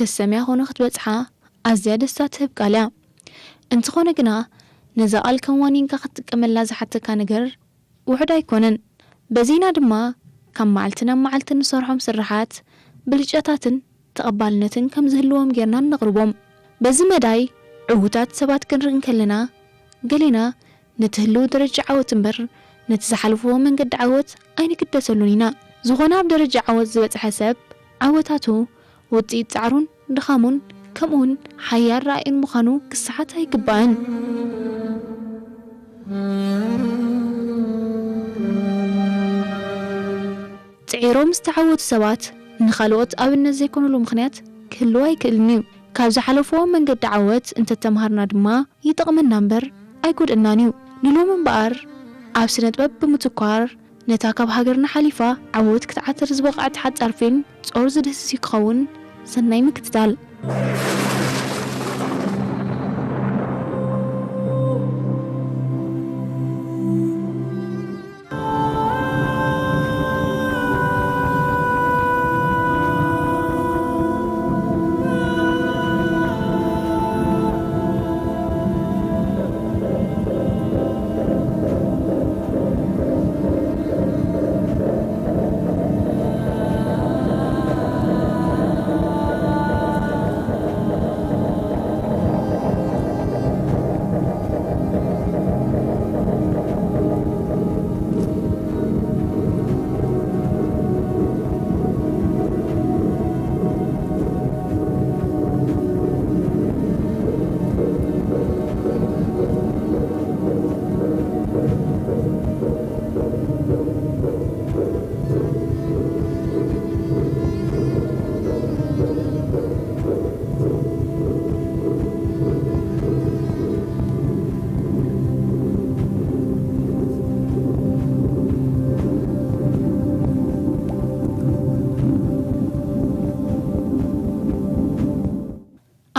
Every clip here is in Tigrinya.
ከሰምያ ኮነ ክትበጽሓ ኣዝያ ደስታ ትህብ ቃል እያ። እንተኾነ ግና፣ ነዛ ቃል ከም ዋኒንካ ክትጥቀመላ ዝሓተካ ነገር ውሑድ ኣይኮነን። በዚና ድማ ካብ መዓልቲ ናብ መዓልቲ እንሰርሖም ስርሓት ብልጫታትን ተቐባልነትን ከም ዝህልዎም ጌርና ነቕርቦም። በዚ መዳይ ዕዉታት ሰባት ክንርኢ እንከለና፣ ገሌና ነቲ ህልው ደረጃ ዓወት እምበር ነቲ ዝሓለፍዎ መንገዲ ዓወት ኣይንግደሰሉን ኢና። ዝኾነ ኣብ ደረጃ ዓወት ዝበጽሐ ሰብ ዓወታቱ ውጽኢት ጻዕሩን ድኻሙን ከምኡውን ሓያል ራእዩን ምዃኑ ክሰሓት ኣይግባእን። ጽዒሮም ዝተዓወቱ ሰባት ንኻልኦት ኣብነት ዘይኮኑሉ ምኽንያት ክህልው ኣይክእልን እዩ። ካብ ዝሓለፍዎ መንገዲ ዓወት እንተተምሃርና ድማ ይጠቕመና እምበር ኣይጎድእናን እዩ። ንሎሚ እምበኣር ኣብ ስነ ጥበብ ብምትኳር ነታ ካብ ሃገርና ሓሊፋ ዓወት ክትዓትር ዝበቕዐት ሓጻር ፊልም ጾር ዝድህስስ እዩ ክኸውን። ሰናይ ምክትታል።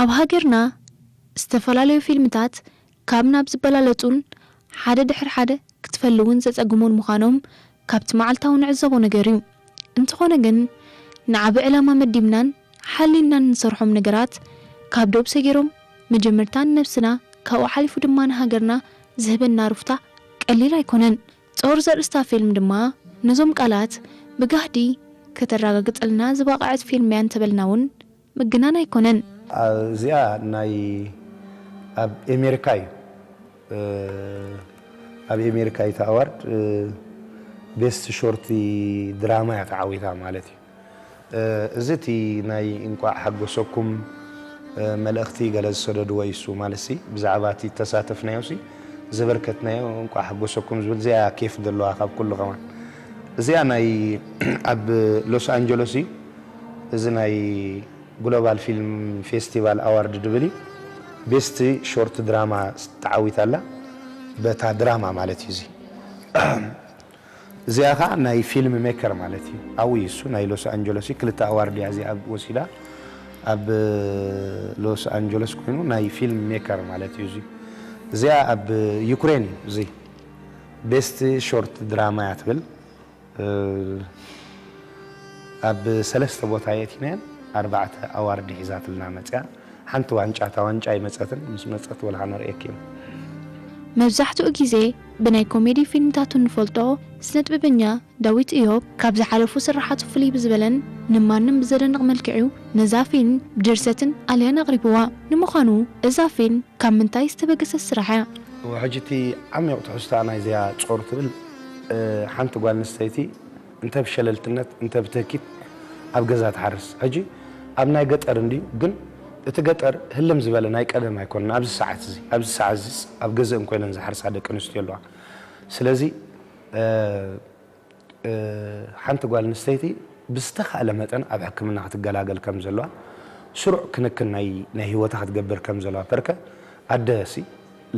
ኣብ ሃገርና ዝተፈላለዩ ፊልምታት ካብ ናብ ዝበላለጹን ሓደ ድሕሪ ሓደ ክትፈሊ እውን ዘጸግሙን ምዃኖም ካብቲ መዓልታዊ ንዕዘቦ ነገር እዩ። እንተኾነ ግን፣ ንዓቢ ዕላማ መዲብናን ሓሊናን እንሰርሖም ነገራት ካብ ዶብ ሰጊሮም መጀመርታ ንነብስና ካብኡ ሓሊፉ ድማ ንሃገርና ዝህበና ሩፍታ ቀሊል ኣይኮነን። ጾር ዘርእስታ ፊልም ድማ ነዞም ቃላት ብጋህዲ ከተረጋግጸልና ዝበቕዐት ፊልም እያ እንተበልና እውን ምግናን ኣይኮነን። እዚኣ ናይ ኣብ ኣሜሪካ እዩ። እ፣ ኣብ ኣሜሪካ እዩ እቲ ኣዋርድ፣ እ፣ ቤስት ሾርት ድራማ እያ ተዓዊታ ማለት እዩ። እ፣ እዚ እቲ ናይ እንቋዕ ሓጎሰኩም፣ እ፣ መልእኽቲ ገለ ዝሰደድዎ እዩ እሱ ማለት ሲ፣ ብዛዕባ እቲ ተሳተፍናዮ ሲ፣ ዘበርከትናዮ እንቋዕ ሓጎሰኩም ዝብል እዚኣ ኬፍ ዘለዋ ካብ ኩሉ ከማን። እዚኣ ናይ ኣብ ሎስ ኣንጀለስ እዩ። እዚ ናይ ግሎባል ፊልም ፌስቲቫል ኣዋርድ ድብል እዩ። ቤስት ሾርት ድራማ ተዓዊታ ኣላ። በታ ድራማ ማለት እዩ እዚ። እዚኣ ኸዓ ናይ ፊልም ሜከር ማለት እዩ። ኣብኡ እዩ እሱ ናይ ሎስ ኣንጀለስ እዩ። ክልተ ኣዋርድ እያ እዚኣ ወሲዳ። ኣብ ሎስ ኣንጀለስ ኮይኑ ናይ ፊልም ሜከር ማለት እዩ እዚ። እዚኣ ኣብ ዩክሬን እዩ እዚ። ቤስት ሾርት ድራማ እያ ትብል። እ፣ ኣብ ሰለስተ ቦታ የእቲናየን ኣርባዕተ ኣዋርድ ሒዛትልና መፅያ። ሓንቲ ዋንጫ፣ እታ ዋንጫ ኣይመፀትን፣ ምስ መፀት ወላ ነርእየኪ እዮም። መብዛሕትኡ ግዜ ብናይ ኮሜዲ ፊልምታቱ እንፈልጦ ስነ ጥበበኛ ዳዊት እዮብ ካብ ዝሓለፉ ስርሓቱ ፍልይ ብዝበለን ንማንም ብዘደንቕ መልክዑ ነዛ ፊልም ብድርሰትን ኣልያን ኣቕሪብዋ። ንምዃኑ እዛ ፊልም ካብ ምንታይ ዝተበገሰት ስራሕ እያ? ሕጂ እቲ ዓሚቕ ትሕዝቶኣ ናይዚኣ ጾር ትብል፣ እ፣ ሓንቲ ጓል ኣንስተይቲ እንተ ብሸለልትነት እንተ ብትህኪት ኣብ ገዛ ትሓርስ። ሕጂ ኣብ ናይ ገጠር እንድዩ፣ ግን እቲ ገጠር ህልም ዝበለ ናይ ቀደም ኣይኮነን። ኣብዚ ሰዓት እዚ፣ ኣብዚ ሰዓት እዚስ ኣብ ገዘአን ኮይነን ዝሓርሳ ደቂ ኣንስትዮ ኣለዋ። ስለዚ፣ እ፣ እ፣ ሓንቲ ጓል ኣንስተይቲ ብዝተኻእለ መጠን ኣብ ሕክምና ክትገላገል ከም ዘለዋ፣ ስሩዕ ክንክን ናይ፣ ናይ ህይወታ ክትገብር ከም ዘለዋ። ፐርከ ኣደ ሲ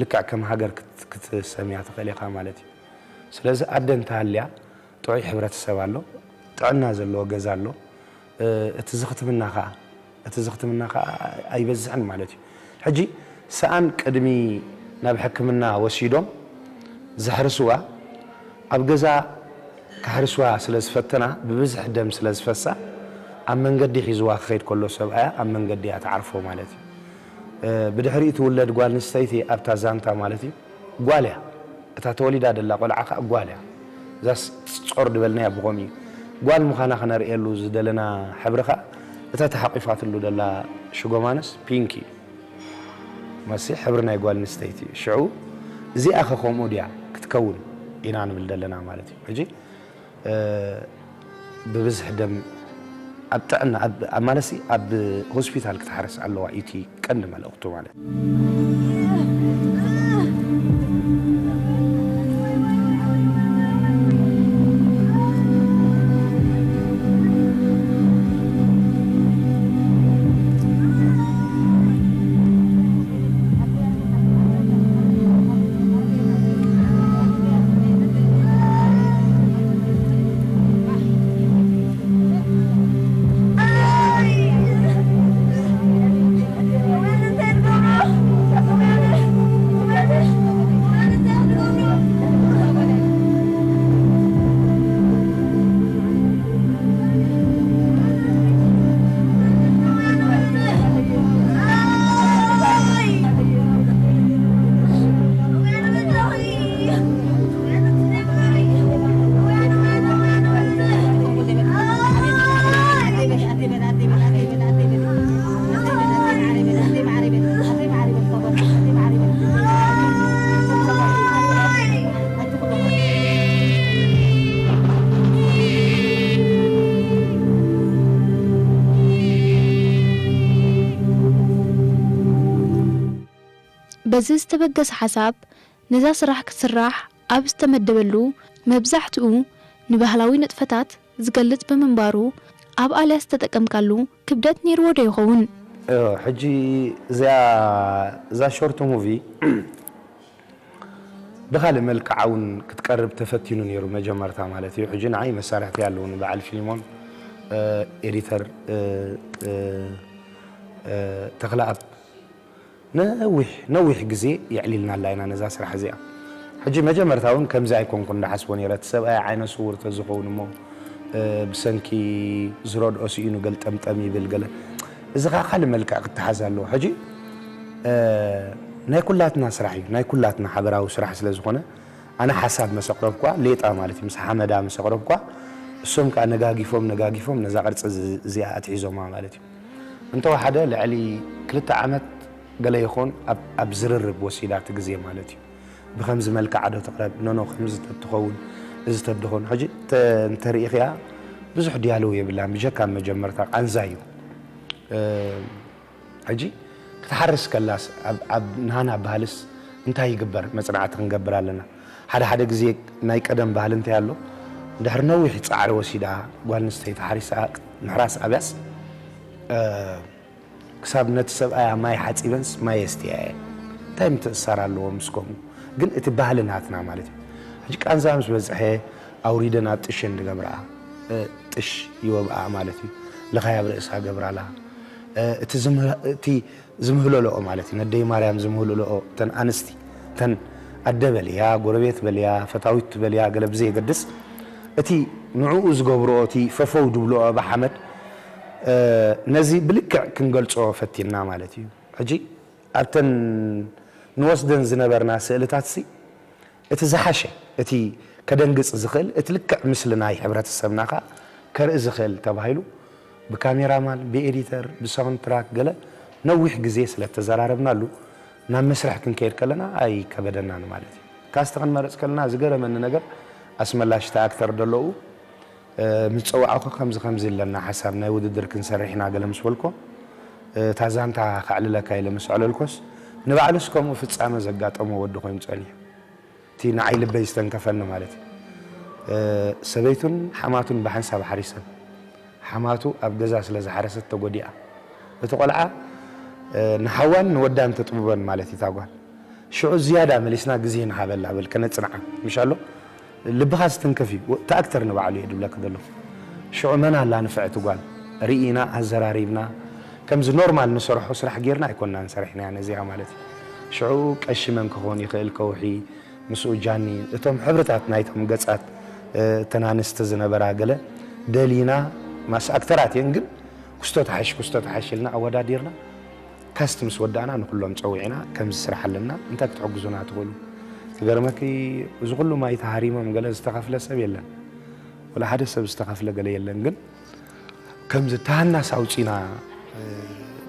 ልክዕ ከም ሃገር ክት-፣ ክትሰምያ ትኽእል ኢኻ ማለት እዩ። ስለዚ ኣደ እንተሃልያ ጥዑይ ሕብረተሰብ ኣሎ፣ ጥዕና ዘለዎ ገዛ ኣሎ። እ፣ እቲ ዝኽትምና ኸኣ፣ እቲ ዝኽትምና ኸኣ ኣይበዝሕን ማለት እዩ። ሕጂ ሰኣን ቅድሚ ናብ ሕክምና ወሲዶም ዘሕርስዋ፣ ኣብ ገዛ ከሕርስዋ ስለ ዝፈተና፣ ብብዝሒ ደም ስለ ዝፈሳ፣ ኣብ መንገዲ ሒዝዋ ክኸይድ ከሎ ሰብኣያ ኣብ መንገዲ እያ ትዓርፎ ማለት እዩ። እ፣ ብድሕሪኡ ትውለድ ጓል ኣንስተይቲ ኣብታ ዛንታ ማለት እዩ። ጓል እያ። እታ ተወሊዳ ደላ ቆልዓ ከኣ ጓል እያ። እዛ ስ-፣ ጾር ዝበልናያ ብኸምኡ እዩ። ጓል ምዃና ክነርእየሉ ዝደለና ሕብሪ ከኣ እታ ተሓቂፋትሉ ደላ ሽጎማንስ ፒንክ እዩ። መሲ ሕብሪ ናይ ጓል ኣንስተይቲ እዩ። ሽዑ እዚኣ ከ ከምኡ ድያ ክትከውን ኢና ንብል ደለና ማለት እዩ። ሕጂ እ፣ ብብዝሒ ደም ኣብ ጥዕና፣ ኣብ፣ ኣብ ማለትሲ ኣብ ሆስፒታል ክትሓርስ ኣለዋ እዩ እቲ ቀንዲ መልእኽቱ ማለት። በዚ ዝተበገሰ ሓሳብ፣ ነዛ ስራሕ ክትስራሕ ኣብ ዝተመደበሉ፣ መብዛሕትኡ ንባህላዊ ንጥፈታት ዝገልጽ ብምንባሩ፣ ኣብ ኣልያ ዝተጠቀምካሉ ክብደት ነይርዎ ዶ ይኸውን? እ፣ ሕጂ እዚኣ፣ እዛ ሾርት ሙቪ ብኻልእ መልክዓ እውን ክትቀርብ ተፈቲኑ ነይሩ መጀመርታ ማለት እዩ። ሕጂ ንዓይ መሳርሕቲ ኣለውኒ፣ በዓል ፊልሞን፣ እ፣ ኤዲተር፣ እ፣ እ፣ እ፣ ተኽለኣብ ነዊሕ፣ ነዊሕ ግዜ የዕሊልናላ ኢና ነዛ ስራሕ እዚኣ። ሕጂ መጀመርታ እውን ከምዚ ኣይኮንኩን ዝሓስቦ ነይረ። እቲ ሰብኣይ ዓይነ ስውር ተዝኸውን እሞ፣ እ፣ ብሰንኪ ዝረድኦ ስኢኑ ገልጠምጠም ይብል ገለ። እዚ ኸዓ ካልእ መልክዕ ክተሓዝ ኣለዎ። ሕጂ፣ እ፣ ናይ ኩላትና ስራሕ እዩ። ናይ ኩላትና ሓበራዊ ስራሕ ስለ ዝኾነ፣ ኣነ ሓሳብ መስ ኣቕረብኳ፣ ሌጣ ማለት እዩ፣ ምስ ሓመዳ መስ ኣቕረብኳ፣ እሶም ከኣ ነጋጊፎም፣ ነጋጊፎም ነዛ ቅርጺ እዚ-፣ እዚኣ ኣትሒዞማ ማለት እዩ። እንተወሓደ ልዕሊ ክልተ ዓመት ገለ ይኾን ኣብ፣ ኣብ ዝርርብ ወሲዳ እቲ ግዜ ማለት እዩ። ብኸምዚ መልክዓ ዶ ትቕረብ? ኖ፣ ኖ፣ ከምዚ ተትኸውን፣ እዚ ተትኾን። ሕጂ ተ-፣ እንተርኢኽያ ብዙሕ ዲያሎግ የብላን፣ ብጀካ መጀመርታ ቃንዛ እዩ። እ፣ ሕጂ ክትሓርስ ከላስ ኣብ፣ ኣብ ናህና ባህልስ እንታይ ይግበር? መጽናዕቲ ክንገብር ኣለና። ሓደ ሓደ ግዜ ናይ ቀደም ባህሊ እንታይ ኣሎ? እንድሕር ነዊሕ ጻዕሪ ወሲዳ ጓል ኣንስተይቲ ሓሪሳ ምሕራስ ኣብያስ፣ እ፣ ክሳብ ነቲ ሰብኣያ ማይ ሓጺበንስ ማይ የስትያ እየን። እንታይ ምትእስሳር ኣለዎ ምስ ከምኡ? ግን እቲ ባህሊ ናትና ማለት እዩ። ሕጂ ቃንዛ ምስ በዝሐ ኣውሪደን ኣብ ጥሸን ዝገብርኣ፣ እ፣ ጥሽ ይወብኣ ማለት እዩ። ለኻይ ኣብ ርእሳ ገብራላ። እ፣ እቲ ዝምህ-፣ እቲ ዝምህለልኦ ማለት እዩ። ነደይ ማርያም ዝምህልልኦ እተን ኣንስቲ፣ እተን ኣደ በልያ፣ ጎረቤት በልያ፣ ፈታዊት በልያ፣ ገለ ብዘየገድስ፣ እቲ ንዕኡ ዝገብርኦ፣ እቲ ፈፈው ዝብልኦ ብሓመድ፣ እ፣ ነዚ ብልክዕ ክንገልጾ ፈቲንና ማለት እዩ። ሕጂ ኣብተን ንወስደን ዝነበርና ስእልታትሲ፣ እቲ ዝሓሸ፣ እቲ ከደንግጽ ዝኽእል፣ እቲ ልክዕ ምስሊ ናይ ሕብረተሰብና ከኣ ከርኢ ዝኽእል ተባሂሉ፣ ብካሜራማን፣ ብኤዲተር፣ ብሳውንድ ትራክ ገለ ነዊሕ ግዜ ስለ እተዘራረብናሉ፣ ናብ መስርሕ ክንከይድ ከለና ኣይከበደናን ማለት እዩ። ካስት ክንመርጽ ከለና ዝገረመኒ ነገር፣ ኣስመላሽ እቲ ኣክተር ደለዉ፣ እ፣ ምስ ጸዋዕኩ ከምዚ ከምዚ ኣለና ሓሳብ ናይ ውድድር ክንሰርሕ ኢና ገለ ምስ በልኮ፣ እ፣ እታ ዛንታ ከዕልለካ ኢለ ምስ ኣዕለልኮስ፣ ንባዕሉስ ከምኡ ፍጻመ ዘጋጠሞ ወዲ ኮይኑ ጸኒሑ። እቲ ንዓይ ልበይ ዝተንከፈኒ ማለት እዩ። እ፣ ሰበይቱን ሓማቱን ብሓንሳብ ሓሪሰን። ሓማቱ ኣብ ገዛ ስለ ዝሓረሰት ተጎዲኣ። እቲ ቆልዓ፣ እ፣ ንሓዋን ንወዳን ተጥብበን ማለት እዩ እታ ጓል። ሽዑ ዝያዳ መሊስና ግዜ ንሃበላ በል ከነጽንዓ። ምሽ ኣሎ? ልብኻ ዝትንክፍ እዩ። እቲ ኣክተር ንባዕሉ እየ ድብለኪ ዘለኹ። ሽዑ መን ኣላ ንፍዕቲ ጓል? ርኢና፣ ኣዘራሪብና፣ ከምዚ ኖርማል ንሰርሖ ስራሕ ጌርና ኣይኮንናን ሰሪሕናያ ነዚኣ ማለት እዩ። ሽዑ ቀሺ መን ክኾን ይኽእል? ከውሒ፣ ምስኡ ጃኒ፣ እቶም ሕብርታት ናይቶም ገጻት፣ እ፣ እተን ኣንስቲ ዝነበራ ገለ ደሊና፣ ማስ ኣክተራት እየን ግን ክስቶ ተሓሽ ክስቶ ተሓሽ ኢልና ኣወዳዲርና ካስት ምስ ወዳእና ንኩሎም ጸዊዕና ከምዚ ስራሕ ኣለና እንታይ ክትሕግዙና ትኽእሉ? ትገርመኪ እዚ ኩሉ ማይ ተሃሪሞም ገለ ዝተኸፍለ ሰብ የለን። ወላ ሓደ ሰብ ዝተኸፍለ ገለ የለን ግን ከምዚ ተሃናስ ኣውጺና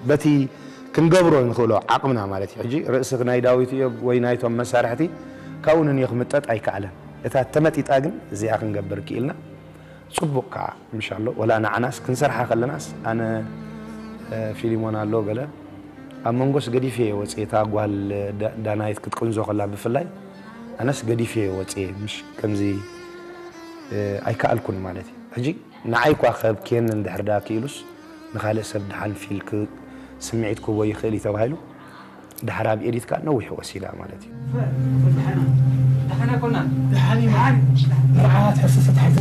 በቲ ክንገብሮ ንኽእሎ ዓቕምና ማለት እዩ። ሕጂ ርእሲ ናይ ዳዊት እዮብ ወይ ናይቶም መሳርሕቲ ካብኡ ንንዮ ክምጠጥ ኣይከኣለን። እታ ተመጢጣ ግን እዚኣ ክንገብር ክኢልና። ጽቡቕ ከኣ ምሽ ኣሎ ወላ ንዓናስ ክንሰርሓ ከለናስ ኣነ ፊሊሞን ኣሎ ገለ ኣብ መንጎስ ገዲፈ እየ ወፅየ እታ ጓል ዳናይት ክትቅንዞ ከላ ብፍላይ ኣነስ ገዲፈ እየ ወፅየ ምሽ ከምዚ ኣይከኣልኩን ማለት እዩ። ሕጂ ንዓይ እኳ ከብክየኒ እንድሕር ዳ ክኢሉስ ንኻልእ ሰብ ድሓን ፊል ስምዒት ክህቦ ይኽእል እዩ ተባሂሉ ድሓር ኣብ ኤዲት ከኣ ነዊሕ ወሲዳ ማለት እዩ። ደሓና ኮና ደሓን ደሓን መርዓ ተሰሰት ሓይዘ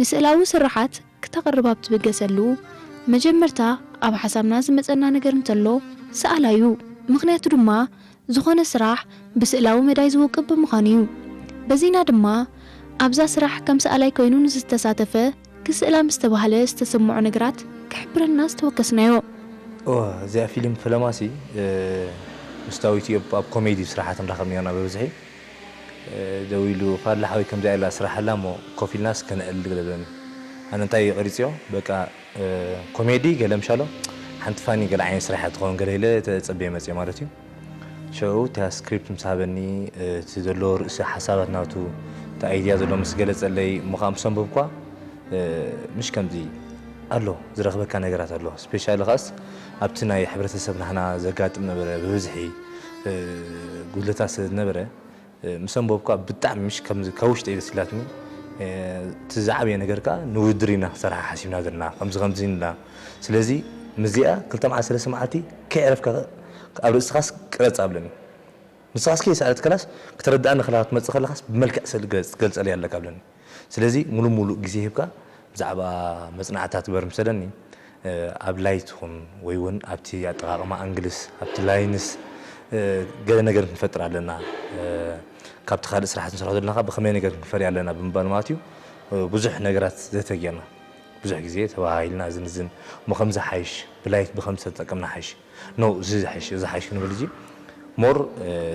ንስእላዊ ስርሓት ክተቕርብ ኣብ ትብገሰሉ፣ መጀመርታ ኣብ ሓሳብና ዝመጸና ነገር እንተሎ ሰኣላይ እዩ። ምኽንያቱ ድማ ዝኾነ ስራሕ ብስእላዊ መዳይ ዝውቅብ ብምዃኑ እዩ። በዚና ድማ ኣብዛ ስራሕ ከም ሰኣላይ ኮይኑ ንዝተሳተፈ ክስእላ ምስ ተባህለ ዝተሰምዖ ነገራት ክሕብረና ዝተወከስናዮ። እወ፣ እዚኣ ፊልም ፈለማሲ ምስ ዳዊት እዮብ ኣብ ኮሜዲ ስራሓት ንራኸብ ነርና ብብዝሒ። ደዊሉ ፋላ ሓወይ ከምዚኣ ኢላ ስራሕ ኣላ እሞ ኮፍ ኢልናስ ከነዕልል ገለ ብለኒ። ኣነ እንታይ እየ ቀሪፅዮ በቃ ኮሜዲ ገለ ምሻሎ ሓንቲ ፋኒ ገለ ዓይነት ስራሕ እያ ትኸውን ገለ ኢለ ተፀብየ መፅየ ማለት እዩ። ሽዑ እታ ስክሪፕት ምስ ሃበኒ እቲ ዘሎ ርእሲ ሓሳባት ናቱ እቲ ኣይድያ ዘሎ ምስ ገለፀለይ እሞ ከዓ ምስ ኣንበብኳ ምሽ ከምዚ ኣሎ ዝረኽበካ ነገራት ኣሎ ስፔሻሊ ከኣስ ኣብቲ ናይ ሕብረተሰብ ናህና ዘጋጥም ነበረ ብብዝሒ ጉድለታት ስለ ዝነበረ ምስ ኣንበብኳ ብጣዕሚ ምሽ ከምዚ ካብ ውሽጠይ ደስ ኢላትኒ እቲ ዝዓበየ ነገር ከዓ ንውድድር ኢና ክሰርሓ ሓሲብና ዘለና ከምዚ ከምዚ ኢልና ስለዚ ምስዚኣ ክልተ መዓልቲ ሰለስተ መዓልቲ ከይዕረፍካ ኣብ ርእስኻስ ቅረፅ ኣብለኒ ንስኻስ ከይሰኣለትክላስ ክተረድኣኒ ከለኻ ክትመፅእ ከለኻስ ብመልክዕ ስእሊ ገፅ ትገልፀለይ ኣለካ ብለኒ ስለዚ ሙሉእ ሙሉእ ግዜ ሂብካ ብዛዕባ መፅናዕትታት ግበር ምስ በለኒ ኣብ ላይት ይኹን ወይ እውን ኣብቲ ኣጠቓቕማ ኣንግልስ ኣብቲ ላይንስ ገለ ነገር ክንፈጥር ኣለና ካብቲ ካልእ ስራሕ ንሰርሖ ዘለና ብኸመይ ነገር ክንፈሪ ኣለና ብምባል ማለት እዩ ብዙሕ ነገራት ዘተጌርና ብዙሕ ግዜ ተባሃሂልና ዝንዝን እሞ ከምዚ ሓይሽ ብላይት ብኸምዚ ተጠቀምና ሓይሽ ኖ እዚ ዝሓይሽ እዚ ሓይሽ ክንብል እዚ ሞር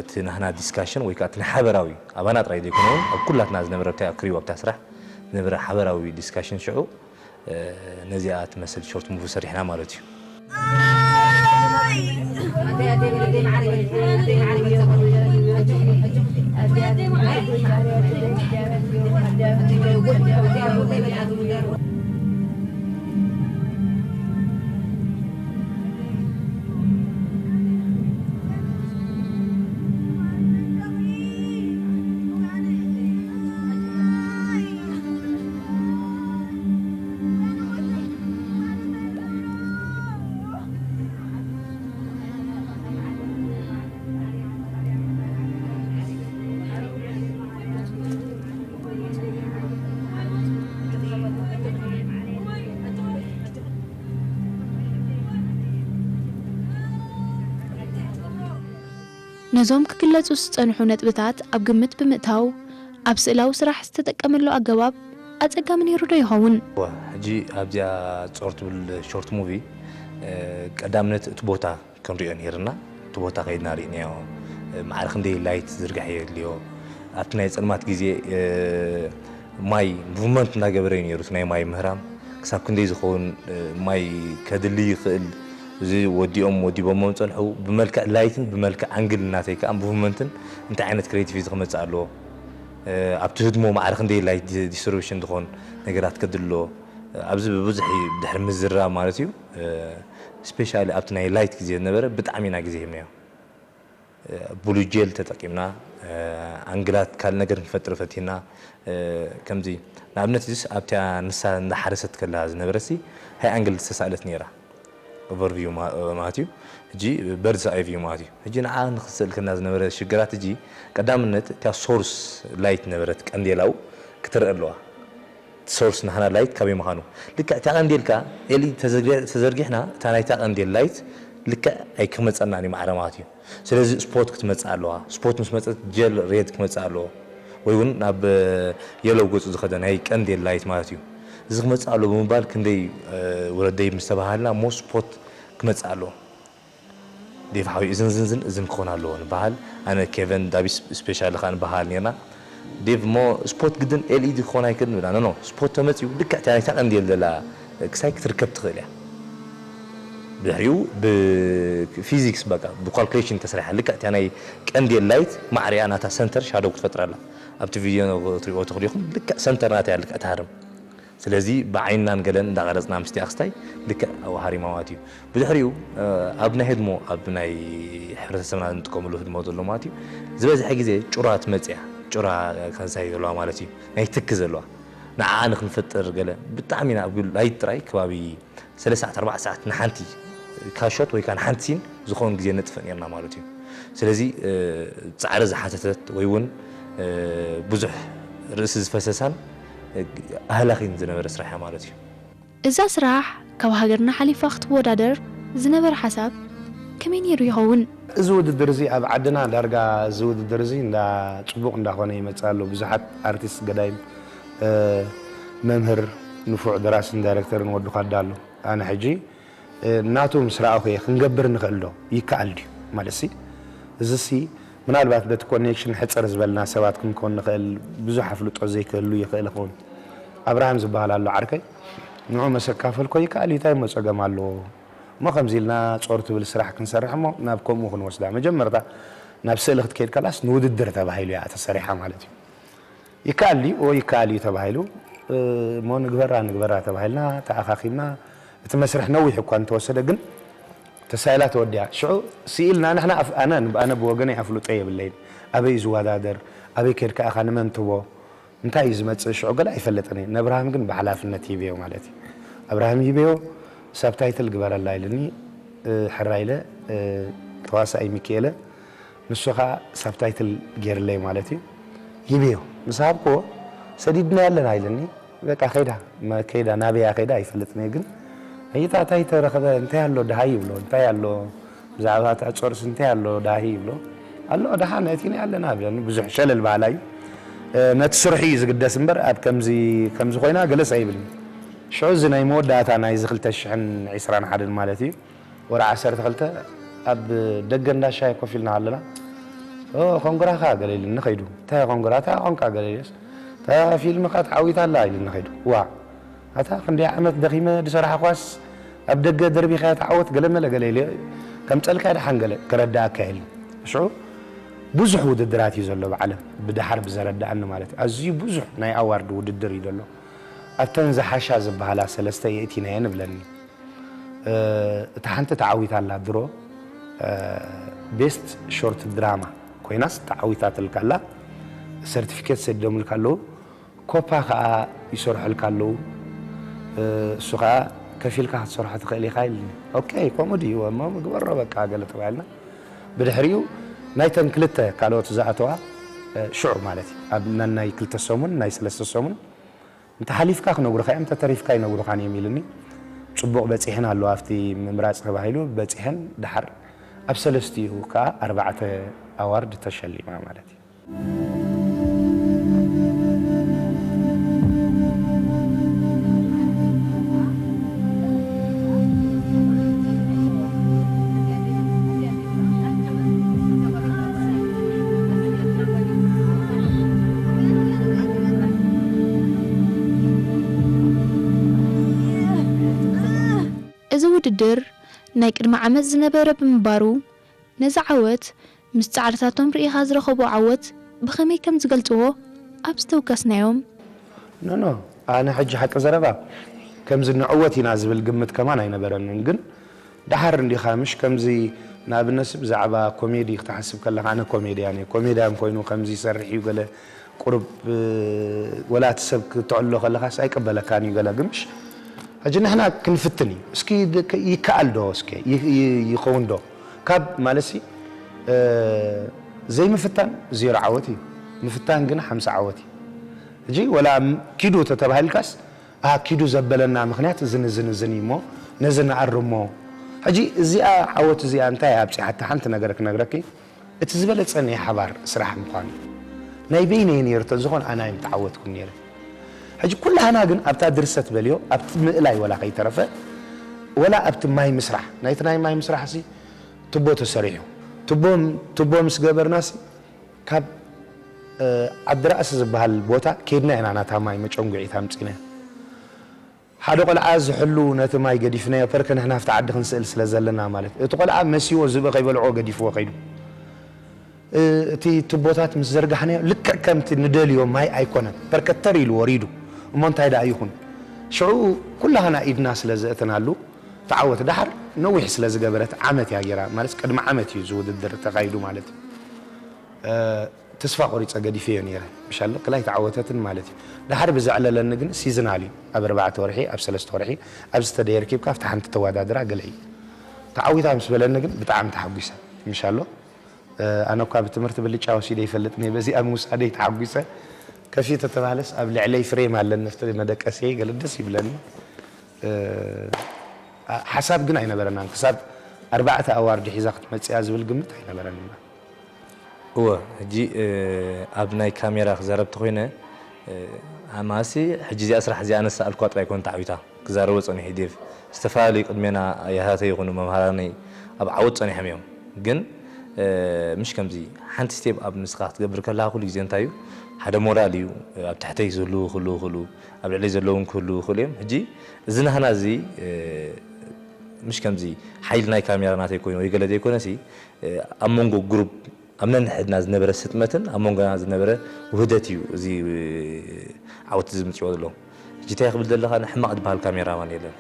እቲ ናህና ዲስካሽን ወይ ከዓ እቲ ናይ ሓበራዊ ኣባና ጥራይ ዘይኮነ እውን ኣብ ኩላትና ዝነበረ ብታይ ኣብ ክሪው ኣብታ ስራሕ ዝነበረ ሓበራዊ ዲስካሽን ሽዑ ነዚኣ ትመስል ሾርት ሙቪ ሰሪሕና ማለት እዩ ነዞም ክግለጹ ዝጸንሑ ነጥብታት ኣብ ግምት ብምእታው፣ ኣብ ስእላዊ ስራሕ ዝተጠቀመሉ ኣገባብ ኣጸጋሚ ነይሩ ዶ ይኸውን? እወ፣ ሕጂ ኣብዚኣ ጾር ትብል ሾርት ሙቪ፣ ቀዳምነት እቲ ቦታ ክንሪኦ ነይርና። እቲ ቦታ ከይድና ርኢናዮ። ማዕረ ክንደይ ላይት ዝርጋሕ የድልዮ። ኣብቲ ናይ ጸልማት ግዜ ማይ ሙቭመንት እናገበረ እዩ ነይሩ። እቲ ናይ ማይ ምህራም ክሳብ ክንደይ ዝኸውን ማይ ከድሊ ይኽእል፣ እዚ ወዲኦም ወዲቦሞ ዝፀንሑ ብመልክዕ ላይትን ብመልክዕ ኣንግል እናተይ ከዓ ሙቭመንትን እንታይ ዓይነት ክሬቲቪቲ ክመፅእ ኣለዎ፣ ኣብቲ ህድሞ ማዕረ ክንደይ ላይት ዲስትሪቢሽን ዝኾን ነገራት ከድሎ ኣብዚ ብብዙሕ እዩ ድሕሪ ምዝራብ ማለት እዩ። ስፔሻሊ ኣብቲ ናይ ላይት ግዜ ዝነበረ ብጣዕሚ ኢና ግዜ ሂብናዮ። ብሉ ጄል ተጠቂምና፣ ኣንግላት ካልእ ነገር ክንፈጥር ፈቲና። ከምዚ ንኣብነት ዚስ ኣብቲያ ንሳ እንዳሓረሰት ከላ ዝነበረሲ ሃይ ኣንግል ዝተሳእለት ነይራ። ኦቨርቪው ማለት እዩ። ሕጂ በርድስ ኣይ ቪው ማለት እዩ። ሕጂ ንዓ ንክስእል ከና ዝነበረ ሽግራት፣ ሕጂ ቀዳምነት እቲያ ሶርስ ላይት ነበረት ቀንዴላው ክትረአ ኣለዋ። ሶርስ ናህና ላይት ካበይ ምዃኑ ልክዕ እቲያ ቀንዴል ከኣ ኤልኢ ተዘርጊሕና እታ ናይታ ቀንዴል ላይት ልክዕ ኣይክመፀና ማዕረ ማለት እዩ። ስለዚ ስፖት ክትመፅእ ኣለዋ። ስፖት ምስ መፀት ጀል ሬድ ክመፅእ ኣለዎ፣ ወይ እውን ናብ የሎው ገፁ ዝኸደ ናይ ቀንዴል ላይት ማለት እዩ። እዚ ክመፅእ ኣለዎ ብምባል ክንደይ ውረደይ ምስ ተባሃልና እሞ ስፖት ክመፅእ ኣለዎ። ዴቭ ሓወይ እዝን ዝንዝን እዝን ክኾን ኣለዎ ንበሃል። ኣነ ኬቨን ዳቪስ ስፔሻሊ ከዓ ንበሃል ነርና። ዴቭ እሞ ስፖት ግድን ኤልኢዲ ክኾን ኣይክእል ንብላ። ኖ ኖ፣ ስፖት ተመፅኡ ልክዕ እታ ናይታ ቀንዴል ዘላ ክሳይ ክትርከብ ትኽእል እያ። ድሕሪኡ ብፊዚክስ በቃ ብኳልኩሌሽን ተሰሪሓ ልክዕ እታ ናይ ቀንዴል ላይት ማዕሪያ ናታ ሰንተር ሻዶው ክትፈጥረላ ኣብቲ ቪድዮ ክትሪኦ ትኽእሉ ኢኹም። ልክዕ ሰንተር ናታ እያ ልክዕ ትሃርም። ስለዚ ብዓይንናን ገለን እንዳቐረፅና ምስቲ ኣክስታይ ልክዕ ኣብኡ ሃሪማ ማለት እዩ። ብድሕሪኡ ኣብ ናይ ህድሞ ኣብ ናይ ሕብረተሰብና እንጥቀመሉ ህድሞ ዘሎ ማለት እዩ ዝበዝሐ ግዜ ጩራ ትመፅያ ጩራ ከንሳይ ዘለዋ ማለት እዩ ናይ ትኪ ዘለዋ ንዓ ንክንፈጥር ገለ ብጣዕሚ ኢና ኣብ ላይት ጥራይ ከባቢ ሰለስተ ሰዓት ኣርባዕተ ሰዓት ንሓንቲ ካሾት ወይ ከዓ ንሓንቲ ሲን ዝኾን ግዜ ነጥፍእ ነርና ማለት እዩ። ስለዚ ፃዕሪ ዝሓተተት ወይ እውን ብዙሕ ርእሲ ዝፈሰሳን ኣህላኺን ዝነበረ ስራሕ እያ ማለት እዩ። እዛ ስራሕ ካብ ሃገርና ሓሊፋ ክትወዳደር ዝነበረ ሓሳብ ከመይ ነይሩ ይኸውን? እዚ ውድድር እዚ ኣብ ዓድና ዳርጋ እዚ ውድድር እዚ እንዳ ፅቡቕ እንዳኾነ ይመፅእ ኣሎ። ብዙሓት ኣርቲስት ገዳይም መምህር ንፉዕ ደራስን ዳይረክተርን ወዲ ኳዳ ኣሎ። ኣነ ሕጂ ናቱ ምስ ረኣኹ እየ ክንገብር ንኽእል ዶ ይከኣል ድዩ ማለት ሲ እዚ ሲ ምናልባት በቲ ኮኔክሽን ሕፅር ዝበልና ሰባት ክንኮን ንኽእል ብዙሕ ኣፍልጦ ዘይክህሉ ይኽእል ይኸውን ኣብርሃም ዝበሃል ኣሎ ዓርከይ ንዑ መሰካፈልኮ ይከኣል እዩ እንታይ እሞ ፀገም ኣለዎ እሞ ከምዚ ኢልና ፆር ትብል ስራሕ ክንሰርሕ እሞ ናብ ከምኡ ክንወስዳ መጀመርታ ናብ ስእሊ ክትከይድ ከላስ ንውድድር ተባሂሉ እያ ተሰሪሓ ማለት እዩ ይከኣል ድዩ? እወ ይከኣል እዩ ተባሂሉ እሞ ንግበራ ንግበራ ተባሂልና ተኣኻኺብና እቲ መስርሕ ነዊሕ እኳ እንተወሰደ ግን ተሳኢላ ተወዲኣ ሽዑ ስኢልና ንሕና ኣነ ኣነ ብወገነይ ኣፍልጦ የብለይን ኣበይ እዩ ዝወዳደር ኣበይ ከድካ ኢኻ ንመን ትቦ እንታይ እዩ ዝመፅእ ሽዑ ገለ ኣይፈልጥን እየ ነብርሃም ግን ብሓላፍነት ሂበዮ ማለት እዩ ኣብርሃም ሂበዮ ሳብታይትል ግበረላ ኢልኒ ሕራ ኢለ ተዋሳኣይ ሚኪኤለ ንሱ ኸዓ ሳብታይትል ገይርለይ ማለት እዩ ይብዮ ምስ ሃብክዎ ሰዲድና ኣለና ኢለኒ በቃ ኸይዳ ከይዳ ናበያ ኸይዳ ኣይፈልጥን እየ ግን እይታታ ይተረኸበ እንታይ ኣሎ ድሃይ ይብሎ እንታይ ኣሎ ብዛዕባ እቲ ኣፀርስ እንታይ ኣሎ ድሃይ ይብሎ ኣሎ ድሓን እቲ ናይ ኣለና ብለኒ ብዙሕ ሸለል በሃላ እዩ ነቲ ስርሑ እዩ ዝግደስ እምበር ኣብ ከምዚ ከምዚ ኮይና ገለስ ኣይብልን ሽዑ እዚ ናይ መወዳእታ ናይዚ ክልተ ሽሕን ዕስራን ሓደን ማለት እዩ ወርሒ ዓሰርተ ክልተ ኣብ ደገ እንዳ ሻሂ ኮፍ ኢልና ከለና ኦ ኮንግራኻ ገለ ኢሉኒ ከይዱ እንታይ ኮንግራ እንታይ ኾንካ ገለ ኢለስ እታ ፊልምኻ ተዓዊታ ኣላ ኢሉኒ ከይዱ ዋ ኣታ ክንደይ ዓመት ደኺመ ዝሰራሕኳስ ኣብ ደገ ደርቢኻያ ተዓወት ገለ መለ ገለ ኢለ ከምፀልካ ድሓን ገለ ክረዳእካ ኢሉኒ ሽዑ ብዙሕ ውድድራት እዩ ዘሎ ብዓለም ብድሓር ብዘረዳእኒ ማለት እዩ ኣዝዩ ብዙሕ ናይ ኣዋርድ ውድድር እዩ ዘሎ ኣብተን ዝሓሻ ዝበሃላ ሰለስተ የእቲናየን እብለኒ እታ ሓንቲ ተዓዊታ ኣላ ድሮ ቤስት ሾርት ድራማ ኮይናስ ተዓዊታትልካ ኣላ ሰርቲፊኬት ሰዲዶምልካ ኣለዉ ኮፓ ከዓ ይሰርሑልካ ኣለዉ እሱ ከዓ ከፊልካ ክትሰርሖ ትኽእል ኢኻ ኢልኒ ኦኬ ከምኡ ድዩ እሞ ምግበሮ በቃ ገለ ተባሂልና ብድሕሪኡ ናይተን ክልተ ካልኦት ዝኣተዋ ሽዑ ማለት እዩ ኣብ ነናይ ክልተ ሰሙን ናይ ሰለስተ ሰሙን እንተ ሓሊፍካ ክነግሩኻ እዮም እንተ ተሪፍካ ይነግሩኻን እዮም ኢሉኒ። ፅቡቕ በፂሐን ኣለዋ ኣብቲ ምምራፅ ተባሂሉ በፂሐን ደሓር ኣብ ሰለስቲኡ ከዓ ኣርባዕተ ኣዋርድ ተሸሊማ ማለት እዩ። ውድድር ናይ ቅድሚ ዓመት ዝነበረ ብምንባሩ፣ ነዚ ዓወት ምስ ጻዕርታቶም ርኢኻ ዝረኸቦ ዓወት ብኸመይ ከም ዝገልጽዎ ኣብ ዝተወከስናዮም። ኖ ኖ፣ ኣነ ሕጂ ሓቂ ዘረባ ከምዚ ንዕወት ኢና ዝብል ግምት ከማን ኣይነበረንን። ግን ደሓር እንዲኻ ምሽ ከምዚ ንኣብነት ብዛዕባ ኮሜዲ ክትሓስብ ከለኻ ኣነ ኮሜድያን እየ። ኮሜድያን ኮይኑ ከምዚ ይሰርሕ እዩ ገለ ቁሩብ ወላ እቲ ሰብ ክትዕሎ ከለኻስ ኣይቅበለካን እዩ ገለ ግምሽ። ሕጂ ንሕና ክንፍትን እዩ እስኪ ይከኣል ዶ እስኪ ይኸውን ዶ ካብ ማለትሲ ዘይምፍታን ዜሮ ዓወት እዩ። ምፍታን ግን ሓምሳ ዓወት እዩ። ሕጂ ወላ ኪዱ ተተባሂልካስ ኣ ኪዱ ዘበለና ምኽንያት እዝን እዝን እዝን እዩ እሞ ነዚ ንኣርሞ። ሕጂ እዚኣ ዓወት እዚኣ እንታይ ኣብፂሓታ ሓንቲ ነገር ክነግረኪ እቲ ዝበለፀ ናይ ሓባር ስራሕ ምዃኑ ናይ በይነይ ነይሩ ተዝኾን ኣና ኣይምተዓወትኩን ነይረ። ሕጂ ኩላህና ግን ኣብታ ድርሰት በልዮ ኣብቲ ምእላይ ወላ ከይተረፈ ወላ ኣብቲ ማይ ምስራሕ ናይቲ ናይ ማይ ምስራሕ ሲ ቱቦ ተሰሪሑ ቱቦ ምስ ገበርና ሲ ካብ ዓዲ ራእሲ ዝበሃል ቦታ ኬድና ኢና ናታ ማይ መጨንጉዒት ኣምፂና ሓደ ቆልዓ ዝሕሉ ነቲ ማይ ገዲፍናዮ ፐርከ ንሕና ኣብቲ ዓዲ ክንስእል ስለ ዘለና ማለት እቲ ቆልዓ መሲዎ ዝብኢ ከይበልዕዎ ገዲፍዎ ከይዱ እቲ ቱቦታት ምስ ዘርጋሕናዮ ልክዕ ከምቲ ንደልዮ ማይ ኣይኮነን ፐርከ ተር ኢሉ ወሪዱ እሞ እንታይ ደኣ ይኹን ሽዑ ኩላህና ኢድና ስለ ዘእተናሉ ተዓወት ደሓር ነዊሕ ስለ ዝገበረት ዓመት እያ ገይራ ማለት ቅድሚ ዓመት እዩ ዝውድድር ተኻይዱ ማለት እዩ ተስፋ ቆሪፀ ገዲፈዮ ነይረ ምሻሎ ክላይ ተዓወተትን ማለት እዩ ደሓር ብዘዕለለኒ ግን ሲዝናል እዩ ኣብ ኣርባዕተ ወርሒ ኣብ ሰለስተ ወርሒ ኣብዚ ተደየርኪብካ ኣብቲ ሓንቲ ተወዳድራ ገለ እዩ ተዓዊታ ምስ በለኒ ግን ብጣዕሚ ተሓጒሰ ምሻሎ ኣነ እኳ ብትምህርቲ ብልጫ ወሲደ ይፈልጥ እየ በዚኣ ምውሳደይ ተሓጒሰ ከፊት ተተባህለስ ኣብ ልዕለይ ፍሬም ኣለኒ ኣብቲ መደቀስየይ ገለ ደስ ይብለኒ ሓሳብ ግን ኣይነበረናን ክሳብ ኣርባዕተ ኣዋርድ ሒዛ ክትመፅያ ዝብል ግምት ኣይነበረን እወ ሕጂ ኣብ ናይ ካሜራ ክዛረብ ተኮይነ ኣማሲ ሕጂ እዚኣ ስራሕ እዚኣ ኣነሳ ኣልኳ ጥራይ ኮን ተዓዊታ ክዛረቦ ጸኒሑ ዴቭ ዝተፈላለዩ ቅድሜና ያታተይ ይኹኑ መምሃራነይ ኣብ ዓወት ጸኒሖም እዮም ግን ምሽ ከምዚ ሓንቲ ስቴፕ ኣብ ንስኻ ክትገብር ከለኻ ኩሉ ግዜ እንታይ እዩ ሓደ ሞራል እዩ ኣብ ትሕተይ ዝህልዉ ክህልዉ ይኽእሉ ኣብ ልዕለይ ዘለዉ እውን ክህልዉ ይኽእሉ እዮም ሕጂ እዚ ናህና እዚ ምሽ ከምዚ ሓይሊ ናይ ካሜራ ናተይ ኮይኑ ወይ ገለ ዘይኮነሲ ኣብ መንጎ ግሩፕ ኣብ ነንሕድና ዝነበረ ስጥመትን ኣብ መንጎና ዝነበረ ውህደት እዩ እዚ ዓወት እዚ ምፅዎ ዘሎ ሕጂ እንታይ ክብል ዘለካ ሕማቕ ዝበሃል ካሜራማን የለን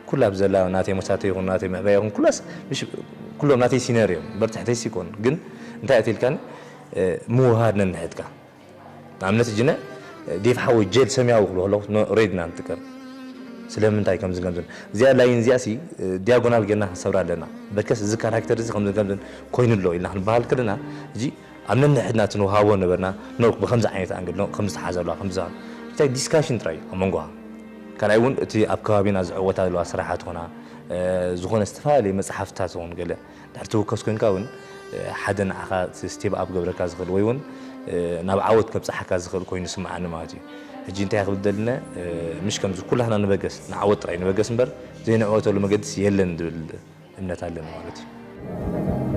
ኩላ ብዘላ ናተይ መሳተ ይኹን ናተይ ምዕባይ ይኹን ኩላስ ምሽ ኩሎም ናተይ ሲነር እዮም በርትሕተይ ሲኮን ግን እንታይ እትልካኒ ምውሃድ ነንሕድካ ንኣብነት እጅነ ዴፍ ሓወይ ጀል ሰማያዊ ክብሎ ከለኹ ሬድ ኢና ንጥቀም ስለምንታይ ከምዚ ከምዚ እዚኣ ላይን እዚኣ ሲ ዲያጎናል ጌርና ክንሰብራ ኣለና በከስ እዚ ካራክተር እዚ ከምዚ ከምዚ ኮይኑ ኣሎ ኢልና ክንበሃል ከለና እዚ ኣብ ነንሕድና እቲ ንውሃቦ ነበርና ኖ ብከምዚ ዓይነት ኣንግል ኖ ከምዚ ተሓዘሉ ከምዚ እንታይ ዲስካሽን ጥራይ ኣብ መንጎኻ ካልኣይ እውን እቲ ኣብ ከባቢና ዝዕወታ ዘለዋ ስራሓት ኾና ዝኾነ ዝተፈላለዩ መፅሓፍታት ኾን ገለ ድሕሪ ትውከስ ኮይንካ እውን ሓደ ንዓኻ ስቴብ ኣብ ገብረካ ዝኽእል ወይ እውን ናብ ዓወት ከብፅሓካ ዝኽእል ኮይኑ ስምዓኒ ማለት እዩ ሕጂ እንታይ ክብል ደልነ ምሽ ከምዚ ኩላህና ንበገስ ንዓወት ጥራይ ንበገስ እምበር ዘይንዕወተሉ መገድስ የለን ዝብል እምነት ኣለኒ ማለት እዩ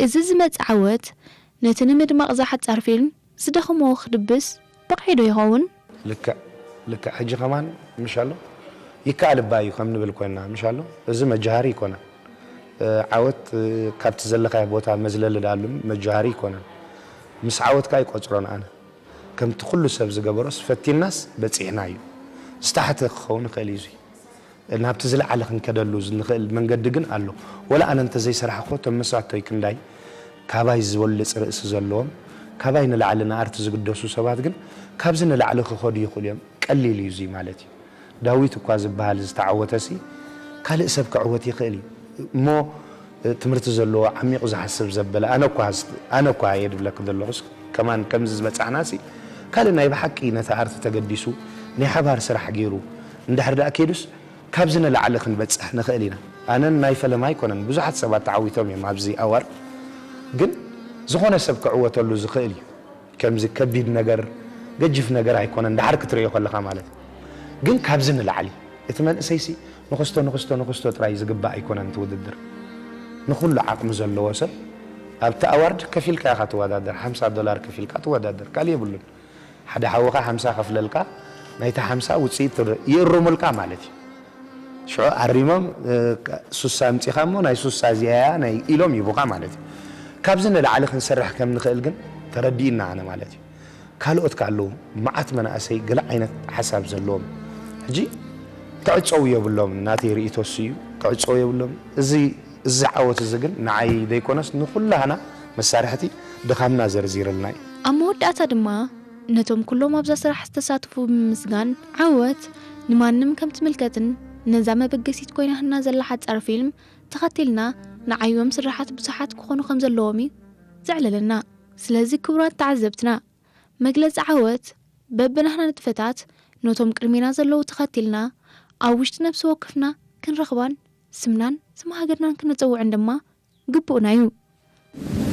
እዚ ዝመጽእ ዓወት ነቲ ንምድማቕ እዛ ሓጻር ፊልም ዝደኸሞ ክድብስ በቒዑ ዶ ይኸውን? ልክዕ ልክዕ ሕጂ ከማን ምሽ ኣሎ ይከኣል እባ እዩ ከም ንብል ኮይንና ምሽ ኣሎ እዚ መጃሃሪ ይኮነን ዓወት ካብቲ ዘለካዮ ቦታ መዝለሊ ዳኣሉ መጃሃሪ ይኮነን ምስ ዓወትካ ይቆፅሮን ኣነ ከምቲ ኩሉ ሰብ ዝገበሮስ ፈቲንናስ በፂሕና እዩ ዝታሕተ ክኸውን ይኽእል እዩ ናብቲ ዝለዓለ ክንከደሉ ንኽእል መንገዲ ግን ኣሎ። ወላ ኣነ እንተዘይሰራሕኩ እቶም መሳቶይ ክንዳይ ካባይ ዝበልፅ ርእሲ ዘለዎም ካባይ ንላዕሊ ንኣርቲ ዝግደሱ ሰባት ግን ካብዚ ንላዕሊ ክኸዱ ይኽእሉ እዮም። ቀሊል እዩ እዙይ ማለት እዩ። ዳዊት እኳ ዝበሃል ዝተዓወተሲ ካልእ ሰብ ክዕወት ይኽእል እዩ እሞ ትምህርቲ ዘለዎ ዓሚቑ ዝሓስብ ዘበለ ኣነ እኳ ኣነ እኳ እየ ድብለኪ ዘለኹስ ከማን ከምዚ ዝበፃሕናሲ ካልእ ናይ ብሓቂ ነቲ ኣርቲ ተገዲሱ ናይ ሓባር ስራሕ ገይሩ እንድሕር ደኣ ከይዱስ ካብዚ ንላዕሊ ክንበጽሕ ንኽእል ኢና። ኣነን ናይ ፈለማ ኣይኮነን፣ ብዙሓት ሰባት ተዓዊቶም እዮም ኣብዚ ኣዋርድ። ግን ዝኾነ ሰብ ክዕወተሉ ዝኽእል እዩ። ከምዚ ከቢድ ነገር፣ ገጅፍ ነገር ኣይኮነን፣ ደሓር ክትርእዮ ከለኻ ማለት እዩ። ግን ካብዚ ንላዕሊ እቲ መንእሰይሲ ንኽስቶ ንኽስቶ ንኽስቶ ጥራይ ዝግባእ ኣይኮነን እቲ ውድድር። ንኹሉ ዓቕሚ ዘለዎ ሰብ ኣብቲ ኣዋርድ ከፊልካ ኢኻ ትወዳደር፣ ሓምሳ ዶላር ከፊልካ ትወዳደር፣ ካልእ የብሉን። ሓደ ሓውኻ ሓምሳ ከፍለልካ፣ ናይታ ሓምሳ ውፅኢት ትር- ይእርሙልካ ማለት እዩ። ሽዑ ኣሪሞም እ፣ ሱሳ ኣምፂኻ እሞ ናይ ሱሳ እዚኣ እያ ናይ ኢሎም ይቡኻ ማለት እዩ። ካብዚ ንላዕሊ ክንሰርሕ ከም ንኽእል ግን ተረዲእና ኣነ ማለት እዩ። ካልኦት ከ ኣለዉ፣ መዓት መናእሰይ ገለ ዓይነት ሓሳብ ዘለዎም። ሕጂ ክዕፀው የብሎም፣ ናተይ ርእይቶ እሱ እዩ። ክዕፀው የብሎም። እዚ እዚ ዓወት እዚ ግን ንዓይ ዘይኮነስ ንኹላህና መሳርሕቲ ድኻምና ዘርዚርልና እዩ። ኣብ መወዳእታ ድማ ነቶም ኩሎም ኣብዛ ስራሕ ዝተሳተፉ ብምምስጋን፣ ዓወት ንማንም ከም ትምልከትን ነዛ መበገሲት ኮይናትና ዘላ ሓጻር ፊልም ተኸቲልና ንዓዮም ስራሓት ብዙሓት ክኾኑ ከም ዘለዎም እዩ ዘዕለለና። ስለዚ ክቡራት ተዓዘብትና፣ መግለጺ ዓወት በብናህና ንጥፈታት ነቶም ቅድሜና ዘለዉ ተኸቲልና ኣብ ውሽጢ ነብሲ ወከፍና ክንረኽባን ስምናን ስም ሃገርናን ክነጸውዕን ድማ ግቡእና እዩ።